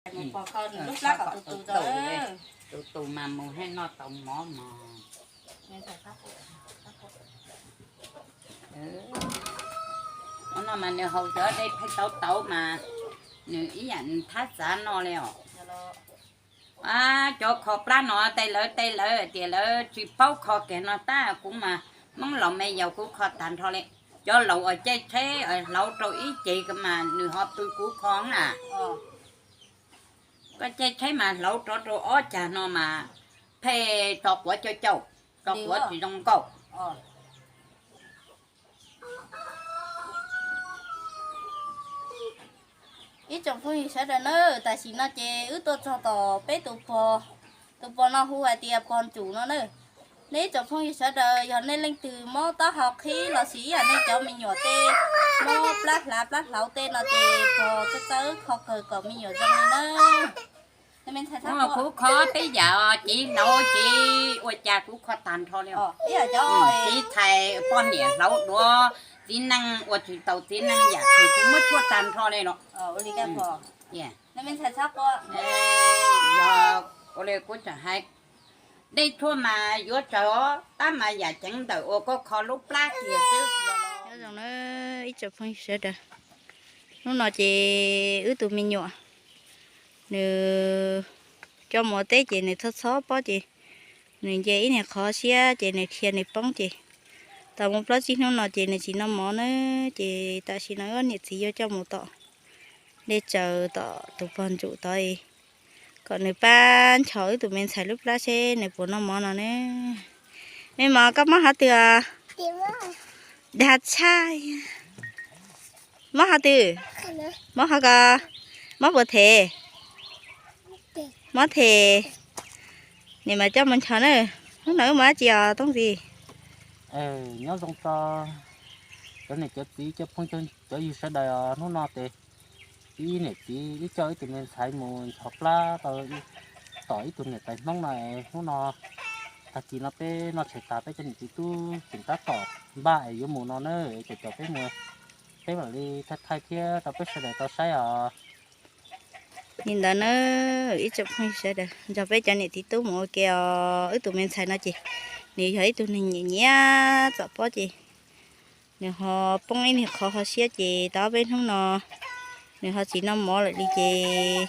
Mus pog kho nws lub plab kom tus tus tau. Tus tus mas mus haj noj tau mov mog. Hnub no mas nws haus cov dej pheej tau tauv mas nws ib yam nws thab txav no li os. Cov kho plab no tej lawv tej lawv tias lawv tsis paub kho kiag no tab kuv mas Hmoob laus me yaus kuv kho tag nrho li. Cov laus uas caij tsheb hlauv rau ib ceg ko mas nws ho pw kuv kho na. Koj caij tsheb mas hlauv rov rau ob cag no mas pheej tso quav caum caum, tso quav tsis zoo nkauj. Ib tsoom phooj ywg sawv daws na, tam sim no ces wb tuaj txog tom peb tus pog, tus pog no hu hais tias pog Ntsum no na. Nej ib tsoom phooj ywg sawv daws yog nej leej twg mob taub hau qhib los sis ib yam nej cov me nyuam tej mob plab hlav plab hlauv tej no ces pog txawb txawb kho kawg kom me nyuam zoo li na. Kuv kho peb yam, cev hlauv ces ua cas kuv kho tag nrho li. Txiv txhais poj niam hlauv duav, txiv neej ua tsis tau txiv neej yam twg kuv muab tshuaj tag nrho li los. Yog ua li kuv tseem hais, dej tshuaj mas yuav tsawg os, tab mas yam ceev ntawm uas koj kho lub plab kiag xwb. Nyob zoo na ib tsoom phooj ywg sawv daws, hnub no ces wb tus me nyuam nws coj mus ua teb ces nws txhob txhob pob ces nws nce ib niag qhov siab ces nws dhia nws poob ces tau muaj plaub tsib hnub no ces nws tsis noj mov na. Ces tam sim no wb niam txiv yuav coj mus tom dej tsaws tom tus pog Ntsum tod kom nws pab nchos wb tus me ntxhais lub plab seb nws puas noj mov no na. Me mos, koj mob qhov twg os? Dag tshaj. Mob qhov twg? Mob qhov ko. Mob puas them? Mob them. Niam mas coj mus nchos na. Hnub no wb mus dab tsi os Tooj Txiv? Nyob zoo tso cov niam cov txiv cov phooj cov ywg sawv daws os, hnub no ces ib niam txiv wb coj ib tug me ntxhais mus nchos plab rau tom ib tug niam tais Hmoob no. Hnub no tag kis no peb noj tshais tas peb cov niam txiv tub tseem tab tom npaj es yuav mus no na, ces coj peb mus, peb mam li thaij thaij thiab rau peb sawv daws tau saib os. Li ntawd na, ib tsoom phooj ywg sawv daws, nrog peb cov niam txiv tub mus ua ke os. Wb tus me ntxhais no ces nws yog ib tug neeg nyiam nyiam txom pob ces nws ho poob ib niag qhov ho siab ces tau ob peb hnub no nws ho tsis noj mov lawm li ces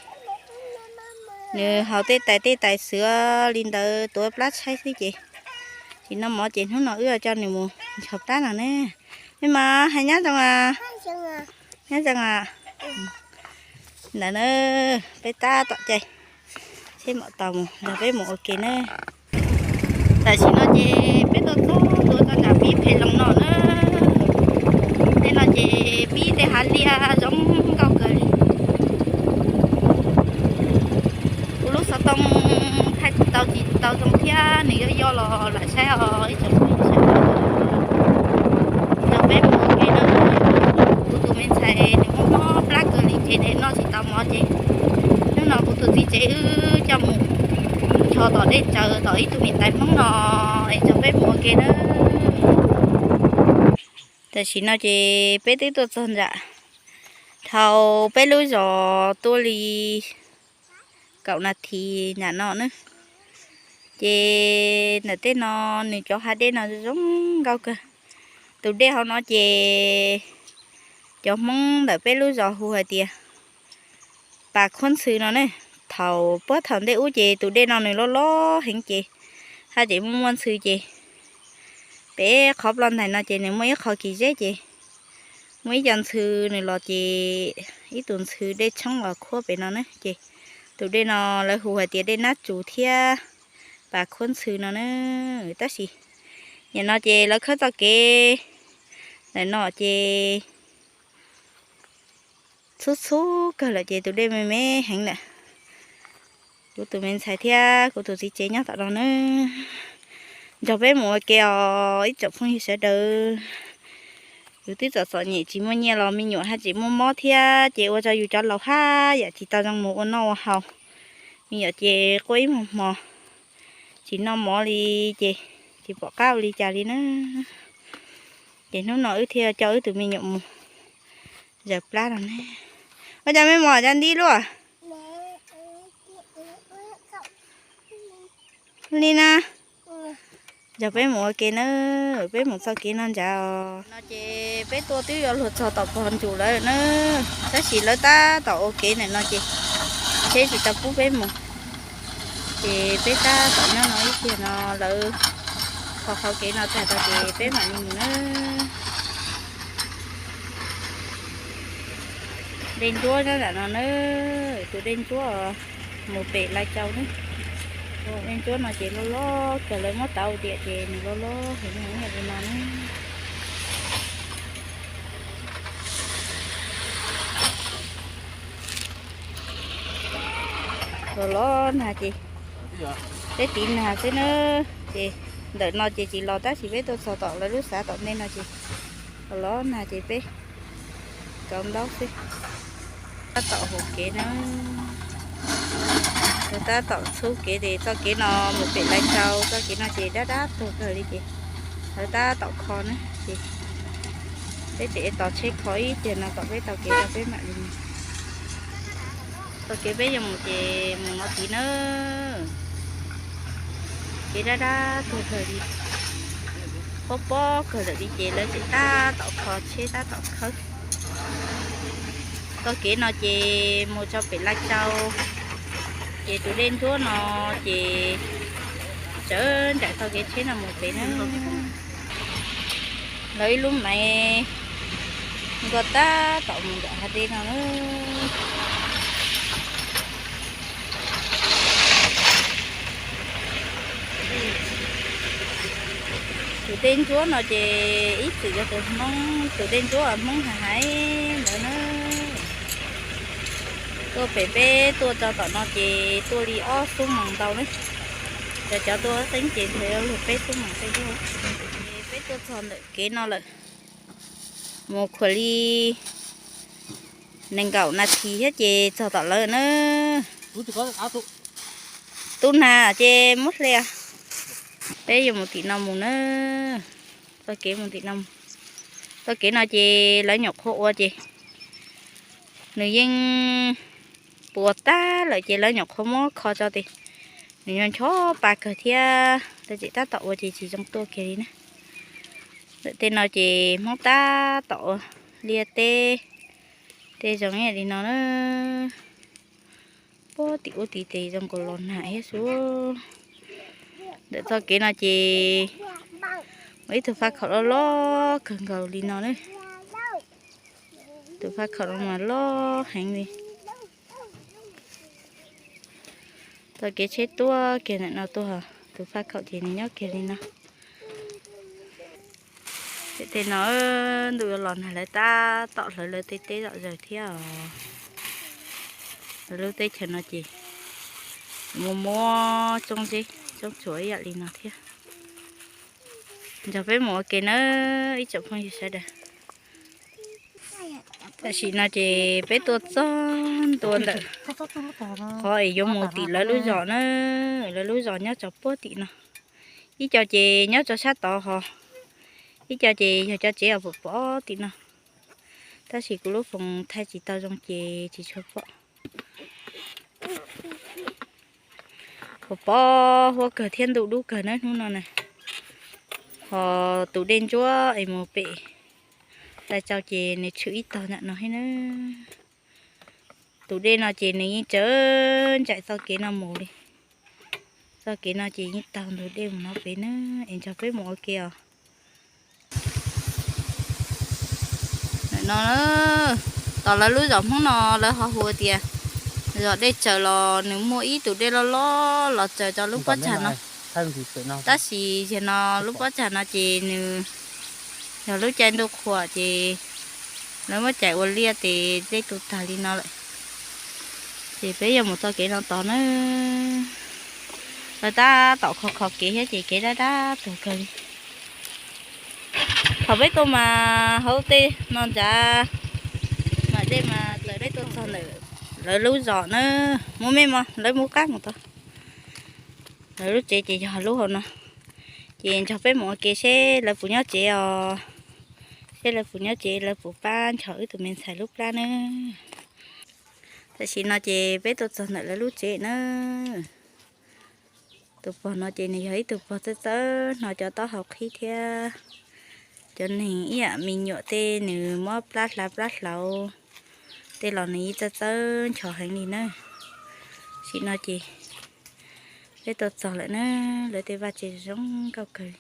nws haus tej tais tej tais xwb li ntawd tuav plab tshaib xwb ces tsis noj mov ces hnub no wb coj nws mus nchos plab no ne. Me mos, hais nyob zoo os. Nyob zoo os. Ntawd na, peb tab tom caij tsheb maum taus mus, nrog peb mus ua ke na. Tam sim no ces peb tuaj txog tuaj txog nram pib phem loos no na. Tej no ces pib tej hav liaj zoo nkauj kawg li. Kuv lub xov tooj thaij tsis tau tsis tau zoo thiab nws yoj yoj los lam saib os ib tsoom phooj ywg sawv daws. Nrog peb mus ua ke na. Kuv tus me ntxhais nws mob mob plab kawg li ces nws noj tsis tau mov ces hnub no kuv tus txiv tsev wb coj mus nchos tom dej tsaws tom ib tug niam tais Hmoob no es nrog peb mus ua ke na. Tam sim no ces peb twb tuaj txog nram dhau peb lub zos tuaj li kaum nas this nram no na. Ces ntawm tej no nws cov hav dej no zoo nkauj kawg. Tus dej hauv no ces cov Hmoob ntawm peb lub zos hu hais tias pas khuab ntxhw no ne. Thaum puag thaum ntej ub ces tus dej no nws loj loj heev ces haj tseem muaj muaj ntxhw ces pem qhov ploj ntais no ces nws muaj ib qho kis zeb ces muaj ib co ntxhw nws los ces ib tug ntxhw dej tshoob los khuab pem no na ces tus dej no lawv hu hais tias dej nab tsuv thiab pas khuab ntxhw no na. Tab sis nim no ces lawv khawb txoj kev ntawm no ces txhub txhub kawg lawm ces tus dej me me heev lawm. Kuv tus me ntxhais thiab kuv tus txiv tsev nyob tom no na. Nrog peb mus ua ke os ib tsoom phooj ywg sawv daws. Yus twb txom txom nyem tsis muaj nyiaj los me nyuam haj tseem muaj mob thiab ces ua rau yus cov laus haj yam tsis tau zoo mus ua noj ua haus. Me nyuam ces quaj ib hmos hmo tsis noj mov li ces tsis pom qab ua li cas li na. Ces hnub no wb thiaj coj wb tus me nyuam mus zaws plab no ne. Ua cas me mos cas nti luaj? Li na, nrog peb mus ua ke na, peb mus txoj kev no nrad os. No ces peb tuaj twb yuav luag txog tom pog ntsum lawm na, tab sis lawv tab tom ua kev ntawm no ces tsheb tsis tau pub peb mus. Ces peb tab tom nyob no ib pliag no lawv kho qhov kev no tag tau ces peb mam li mus na. Dej ntsuab nyob nram no na, tus dej ntsuab mus pem Lai Cau na. Dej ntsuab no ces loj loj kawg, lawv muab tav ua tiam ces nws loj loj heev li no na. Los los nag ces peb tiv nag xwb na. Ces ntawm no ces tsis los tab sis peb tuaj txog tom lawv lub xav tom ntej no ces los los nag ces peb kauv ntaub xwb. Tab tom hauv kev na, tab tom txhub kev ces txoj kev no mus pem Lai Cau, txoj kev no ces dab dab tuag kawg li ces lawv tab tom kho na ces peb tseem tos tsheb kho ib pliag no kom peb tau kev rau peb mam li mus. Txoj kev peb yuav mus ces mus no tid na. Kev dab dab tuag kawg li, pob pob kawg lawm li ces lawv tseem tab tom kho tsheb tab tom khawb. Txoj kev no ces mus txog pem Lai Cau, ces tus dej ntsuab no ces sawv nraim txoj kev tsheb no mus pem na. Lawv ib lub maiv nkaus tab tom mus nram hav dej no na. Tus dej ntsuab no ces ib txwm yog tus Hmoob, tus dej ntsuab Hmoob hais hais ntawd na. Tuaj pem peb tuaj txog tom no ces tuaj li ob xuab moos ntau na. Cov cov tuaj teeb ces ntshe yuav luag peb xuab moos tej. Peb tuaj txog ntawm kev no lawm, mus khuam li nees nkaum nas this thiab ces txog tom lawv na. Tub nag ces muab hle. Peb yuav mus tim no mus na. Txoj kev mus tim no, txoj kev no ces lawv nyuam qhuav ua ces nws yeej puas tag lawm ces lawv nyuam qhuav muab kho tso tes. Nws ncho pa kawg thiab, lawv tseem tab tom ua ces tsis zoo tuaj kiag li na. Ntawm tej no ces Hmoob tab tom ua liaj teb, tej zoo ib yam li no na. Puag tim ub tim tes zoo nkaus los nag thiab xwb. Ntawm txoj kev no ces muaj ib tug faj khaum loj loj kawg nkaus li no na. Tus faj khaum no mas loj heev li. Txoj kev tsheb tuaj kiag ntawm no tuaj, tus faj khaum ces nws nyob kiag li no. Tej no ntuj yuav los nag lawv tab tom hlawv lawv tej teb zom zaws thiab os. Lawv lub teb chaws no ces muaj muaj tsoob zeb tsoob tsuas ib yam li no thiab. Nrog peb mus ua ke nawb ib tsoom phooj ywg sawv daws. Tam sim no ces peb tuaj txog ntua ntawm qhov es yuav mus tim lawv lub zos na. Lawv lub zos nyob tso puag tim no. Ib co ces nyob tso sab tod ho, ib co ces yog cov tsev uas pom pom tim no. Tab sis kuv lub foos thaij tsis tau zoo ces tsis tshua pom. Pom pom huab kawg thiab ntuj dub kawg na hnub no na. Ho tus dej ntsuab es mus pem Lai Cau ces nws tshwm ib tog ntawm no thiab na. Tus dej no ces nws yeej tsaws nraim txoj kev no mus li. Txoj kev no ces yeej taug ntug dej mus no pem na, es nrog peb mus ua ke os. Ntawm no, tom lawv lub zos Hmoob no lawv ho hu tias zos Dej Tsaws los nws muaj ib tus dej loj loj los tsaws rau lub pob tsag no. Tab sis yog no lub pob tsag no ces nws yog lub caij ntuj qhuav ces lawv muab cais ua liaj ces dej tu tag li no lawm. Ces peb yuav mus txoj kev no tod na. Lawv tab tom kho kho kev thiab ces kev dab dab tuag kawg li. Thaum peb tuaj mas hauv tej no ntsav mas dej mas txawm peb tuaj txog ntawm lawv lub zos na. Mus me mos, lawv mus qab mus tod. Lawv lub tsev ces yog lub hauv no. Ces nrog peb mus ua ke seb lawv puas nyob tsev os. Seb lawv puas nyob tsev, lawv puas pab nchos wb tus me ntxhais lub plab na. Tam sim no ces peb tuaj txog ntawm lawv lub tsev na. Tus pog no ces nws yog ib tug pog txawj txawj hno cov taub hau qhib thiab. Cov neeg ib yam me nyuam tej nws muab plab hlav plab hlaus tej los nws yeej txawj txawj nchos heev li na. Tam sim no ces peb tuaj txog lawm na, lawv tej vaj tsev zoo nkauj kawg.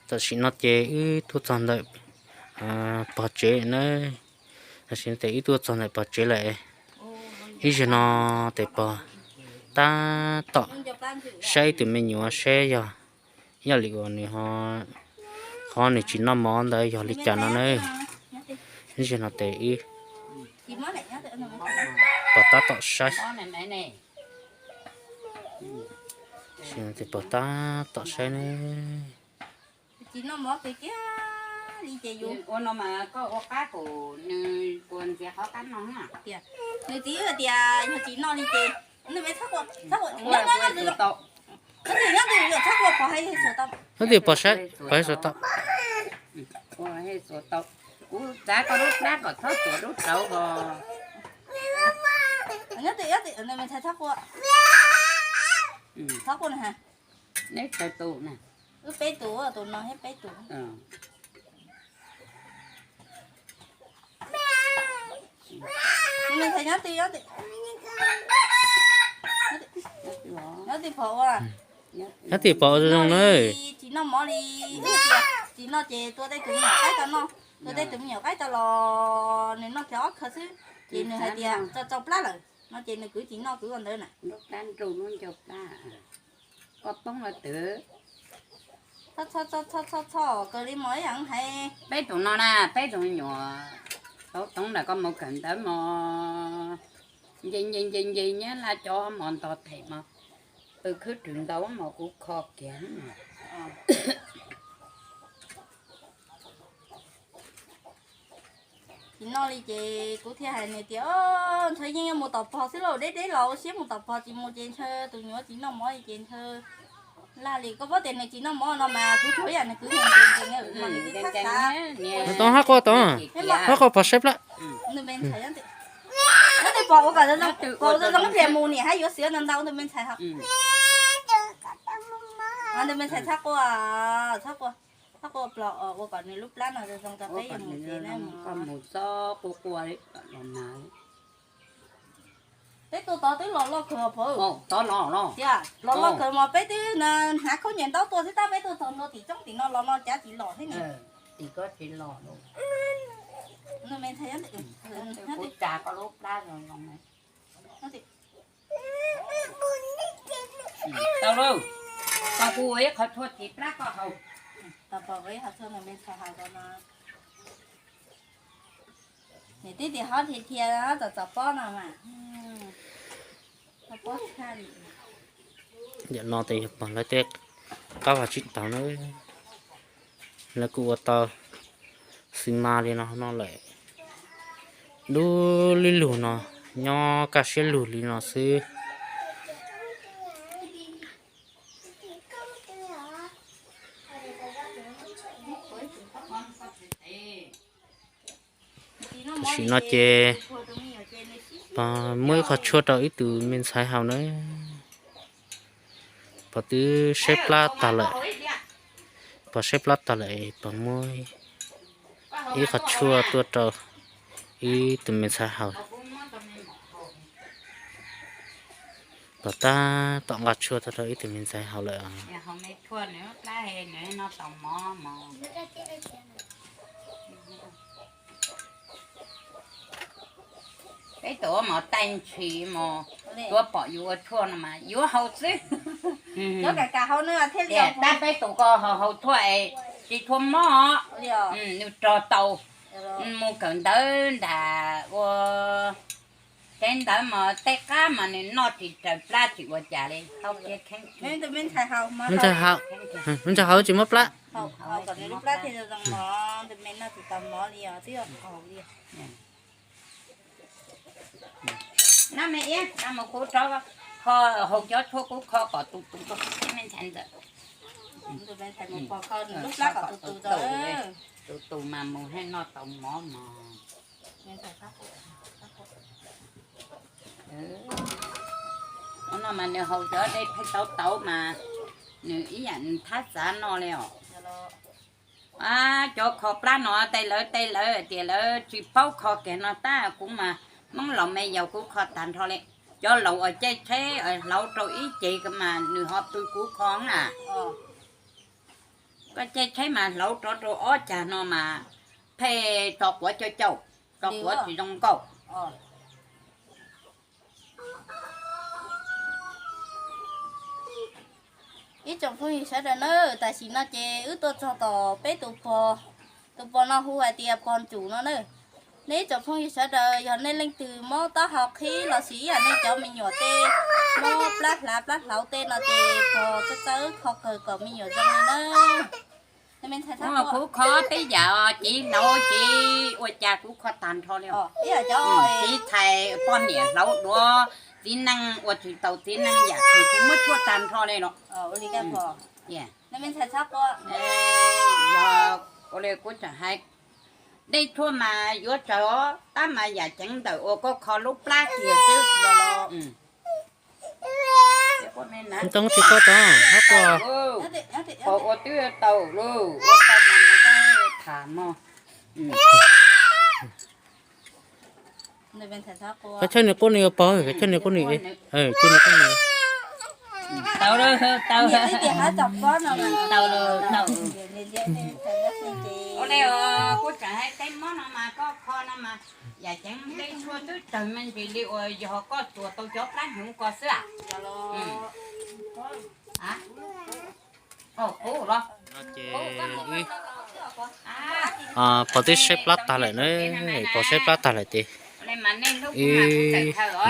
Tam sim no ces wb tuaj txog ntawm pog tsev na. Tam sim no ces wb tuaj txog ntawm pog tsev lawm. Ib zaug no tes pog tab tom saib tus me nyuam seb yog, yog li uas nws ho, qhov nws tsis noj mov ntawd yog li cas no na. Ib zaug no tes wb, pog tab tom saib. Tes pog tab tom saib na. Tsis noj mov kiag kiag li ces yus ua no mas koj ua qab kuv nws puas ntxias qhov qab no na. Tias nws txiv hais tias yog tsis noj li ces nws me txhob ua, txhob ua, nyob nyob nyob nyob twg txhob ua pov hais txhua tau. Nyob twg pov saib, pov hais txhua tau. Ua hais txhua tau. Kuv txav koj lub plab kom txhob txuas lub rauv os. Nyob twg nyob twg nws me ntxhais txhob ua. Txhob ua na. Neb tsawg tus na? Wb peb tus, tus no thiab peb tus. Neb ntxhais nyob twg, nyob twg, nyob twg pom ua? Nyob twg pom ua zoo zoo na. Tsis noj mov li, tsis noj ces tua tej tus me nyuam qaib tau noj, tua tej tus me nyuam qaib tau los nws noj kiag ob khawv xwb ces nws hais tias tso tsau plab lawm no ces nws kwv tsis noj, kwv ua ntawd na. Lub plab nrug lub ncauj plab, koj poob lawm twb. Txhob txhob txhob txhob kawg li mog, ib yam hais. Peb tus no na, peb tus me nyuam tau toov ntawm koj mus kawm ntawv mog, nce nce nce nce nyab laj cov mos ntog them mos, pw khwb rwg ntau mos kuv kho kiag. Tsis noj li ces kuv thiaj hais nws tias, ntshai yeej yuav mus tom pog xwb lauj, deb deb los ua siab mus tom pog, tsis mus ces ntshe tus nyuam tsis noj mov li ces ntshe laj li. Koj paub tias nws tsis noj mov no mas kuv tsuas ib yam nws kwv nkees nkees nkees, nws kwv tag xav. Tau hab quaj tau, hab quaj pog saib plab. Nws me ntxhais nyob twg pom ua kom zoo zoo, pom zoo zoo pliag mus niam hab yuav xiav ntau ntau, nws me ntxhais ho. Nws me ntxhais txhob quaj, txhob quaj, txhob quaj plo, ua kom nws lub plab no zoo zoo rau peb yuav mus tsev na. Koj mus txhob quaj quaj los mas. Peb tuaj tod twb los loj kawg pog. Tias los loj kawg mas peb twb hnav khaub ncaws ntaub tuaj xwb tab peb tuaj txog ntua tim roob tim no los no cav tsis los thiab ne. Tim koj tsis los. Nws me ntxhais, kuv tsa koj lub plab zoo zoo. Tau lauj, tau kuv ua ib qho tshuaj txiv plab koj haus. Tau pog ua ib qho tshuaj nws me ntxhais haus rau no. Niam tib tias hob dhia dhia txom txom pob no mas. Pob tshaj li. Yam no tes yog pog lawv tej qab vag tsib taug na. Lawv kuj ua tau xi mas li no no lawm. Dub li lug no, nyob kaj siab lug li no xwb. Tam sim no ces pog muab ib qho tshuaj rau ib tug me ntxhais haus na. Pog twb saib plab tag lawm, pog saib plab tag lawm pog muab ib qho tshuaj tuaj rau ib tug me ntxhais haus. Pog tab tom nqa tshuaj tuaj rau ib tug me ntxhais haus lawm. Peb tus ua mov taij ntshis mus, tuaj pom yus ua tshuaj no mas yuav haus xwb. Tab peb tus ko haus haus tshuaj es tsis tshua mob, nws rog tau, mus kawm ntawv ntag ua kev ntawv mas tej qab mas nws noj tsis raws plab tsis ua cas li. Me ntxhais haus tsis mob plab. Noj me iab, mus kuv rov kho, haus cov tshuaj kuv kho kom tus tus rau me ntxhais ntxawm. Tus tus mas mus thiaj noj tau mov mog. Hnub no mas nws haus cov dej pheej tau tau mas nws ib yam nws thab xav no li os. Cov kho plab no tej lawv tej lawv tias lawv tsis paub kho kiag no tab kuv mas Hmoob laus me yaus kuv kho tag nrho li. Cov laus uas caij tsheb hlauv rau ib ceg ko mas nws ho pw kuv kho na. Koj caij tsheb mas hlauv rov rau ob cag no mas pheej tso quav caum caum, tso quav tsis zoo nkauj. Ib tsoom phooj ywg sawv daws na, tam sim no ces wb tuaj txog tom peb tus pog, tus pog no hu hais tias pog Ntsum no na. Nej ib tsoom phooj ywg sawv daws yog nej leej twg mob taub hau qhib los sis ib yam nej cov me nyuam tej mob plab hlav plab hlauv tej no ces pog txawj txawj kho kawg kom me nyuam zoo li na. Kuv kho peb yam, cev hlauv cev ua cas kuv kho tag nrho li. Cev txhais poj niam hlauv duav, txiv neej ua tsis tau txiv neej yam twg kuv muab tshuaj tag nrho li los. Yog ua li kuv tseem hais, dej tshuaj mas yuav tsawg os, tab mas yam ceev ntawm uas koj kho lub plab kiag xwb. Tau tsis tau tau hab ko. Ua twb tau lawm, ua tau mas nws tham no. Koj txhob nws qub nws yuav pog, koj txhob nws qub nws, txhob nws qub nws. Tau lawm, tau lawm. Ua li kuv tseem hais tej mob no mas koj kho no mas yam ceev dej tshuaj twb tsawg me ntsis li uas yog koj txuas tau cov plab hnyuv ko xwb a. Pog twb saib plab tag lawm na, pog saib plab tag lawm ces wb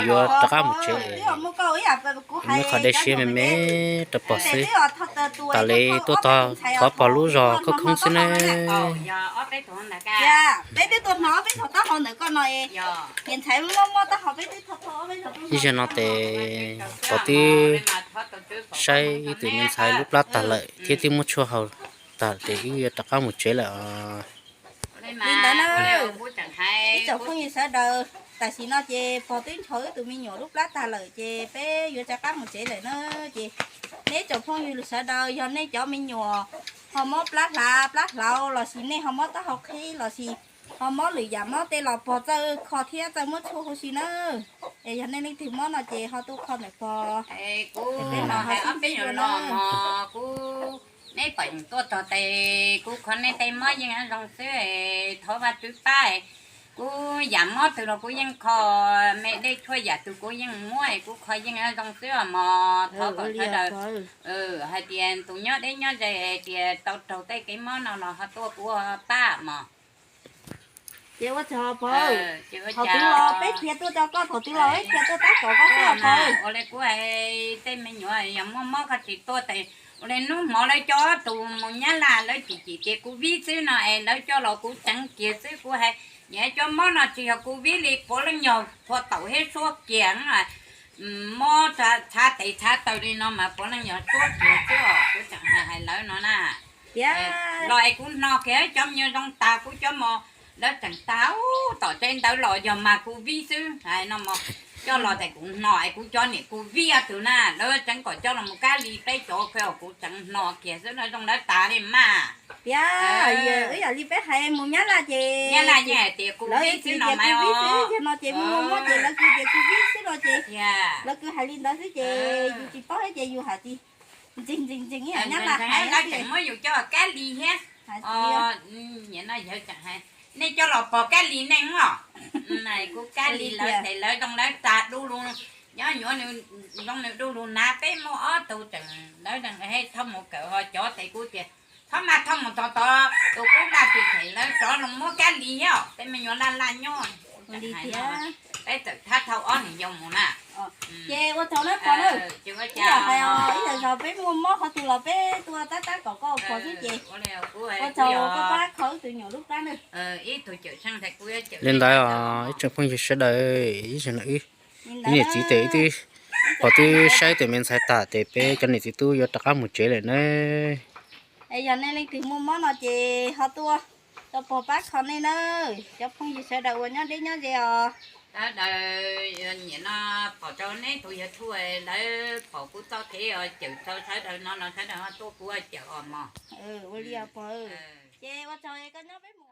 yuav rov qab mus tsev, muab qhov dej siab me me rau pog xwb. Tas li tuaj tog thov pog lub zog khoob khoob xwb na. Ib zaug no ces pog twb saib wb tus me ntxhais lub plab tag lawm thiab twb muab tshuaj haus tag ces wb yuav rov qab mus tsev lawm os. Li ntawd na, ib tsoom phooj ywg sawv daws, tam sim no ces pog twb ntshaus wb tus me nyuam lub plab tag lawm ces peb yuav rov qab mus tsev lawm na. Ces nej ib tsoom phooj ywg sawv daws yog nej cov me nyuam ho mob plab hlav plab hlauv los sis nej ho mob taub hau qhib los sis ho mob lwm yam mob tej los pog txawj kho thiab txawj muab tshuaj huv si na. Es yog nej leej twg mob no ces ho tuaj kho ntawm pog. Kuv no hais ob peb nyuam no mog, kuv, neb pom tuaj txog tes kuv kho neb tej mob yeej zoo xwb, thov Vajtswv pab. Kuv yam mob twg los kuv yeej kho, me dej tshuaj yam twg kuv yeej muab, kuv kho yeej zoo xwb os mog. Thov kom sawv daws hais tias tus nyob deb nyob ze tias tau raug tej kev mob no los ho tuaj kuv pab mog. Ces ua tsaug pog, thaum twg los peb khiav tuaj rau koj, thaum twg los peb khiav tuaj tab kaum koj xwb os pog. Ua li kuv hais tej me nyuam yog muaj mob koj tsis tuaj tes, ua li hnub hmo lawv coj tus mus Nyab Laj lawv chim chim tias kuv vib xwb no es lawv coj los kuv tseev kiag xwb. Kuv hais nyiam cov mob no tsis yog kuv vib li, puav leej yog phua taum thiab suab kiag, mob txhav tes txhav taw li no mas puav leej yog suab kiag xwb os. Kuv tseem hais lawv no na, los es kuv hno kiag cov me nyuam zoo tas kuv cov mos, lawv tseem tas tom tsev ntawd los yog mas kuv vib xwb hais no mog. Coj los tes kuv hno es kuv cov niam kuv vib ob tug na, lawv tseev kom coj los mus kab li peb cov kawg, kuv tseem hno kiag xwb, lawv zoo lawv tas li mas. Tiag, ib yam li peb hais mus Nyab Laj ces Nyab Laj yeej hais tias kuv vib xwb no mas, yog no ces mus muaj ces lawv kuj tias kuv vib xwb no ces lawv kuj hais li ntawd xwb ces yus tsis paub thiab ces yus hais tias ntseeg ntseeg ntseeg ib yam Nyab Laj hais, lawv tseem muab yus coj kab li thiab. Nej coj los pog kab li neej os. Kuv kab li lawv tes lawv zoo lawv tas du lug, nyob nyuam zoo nws du lug na, peb muaj ob tug tseem lawv thauj mus kawm ho cov tes kuv tias thov mas thauj mus tod tod, tus kuv laj tsis them lawv rov los muab kab li thiab os, tej me nyuam laj laj nyob. Peb txawm thab thauj ob niag yau mus na. Ces ua tsaug na pog na. Ib yam hais os, ib yam zog peb muaj mob qhov twg los peb tuaj tab tab kom koj pog xwb ces ua tsaug koj pab kho wb tus me nyuam lub plab na. Li ntawd os ib tsoom phooj ywg sawv daws, ib zaug no wb niam txiv tes wb twb, pog twb saib tus me ntxhais tas tes peb cov niam txiv tub yuav rov qab mus tsev lawm na. Yog nej leej twg muaj mob no ces ho tuaj Tau pog pab kho nej na, cov phooj ywg sawv daws uas nyob deb nyob ze os. Sawv daws nyiam no pom rau neb tus YouTube lawv pom kuv txoj kev os, cawm rau sawv daws no no sawv daws tuaj kuv cawm os mog. Ua li os pog, ces ua tsaug koj nyob peb mus.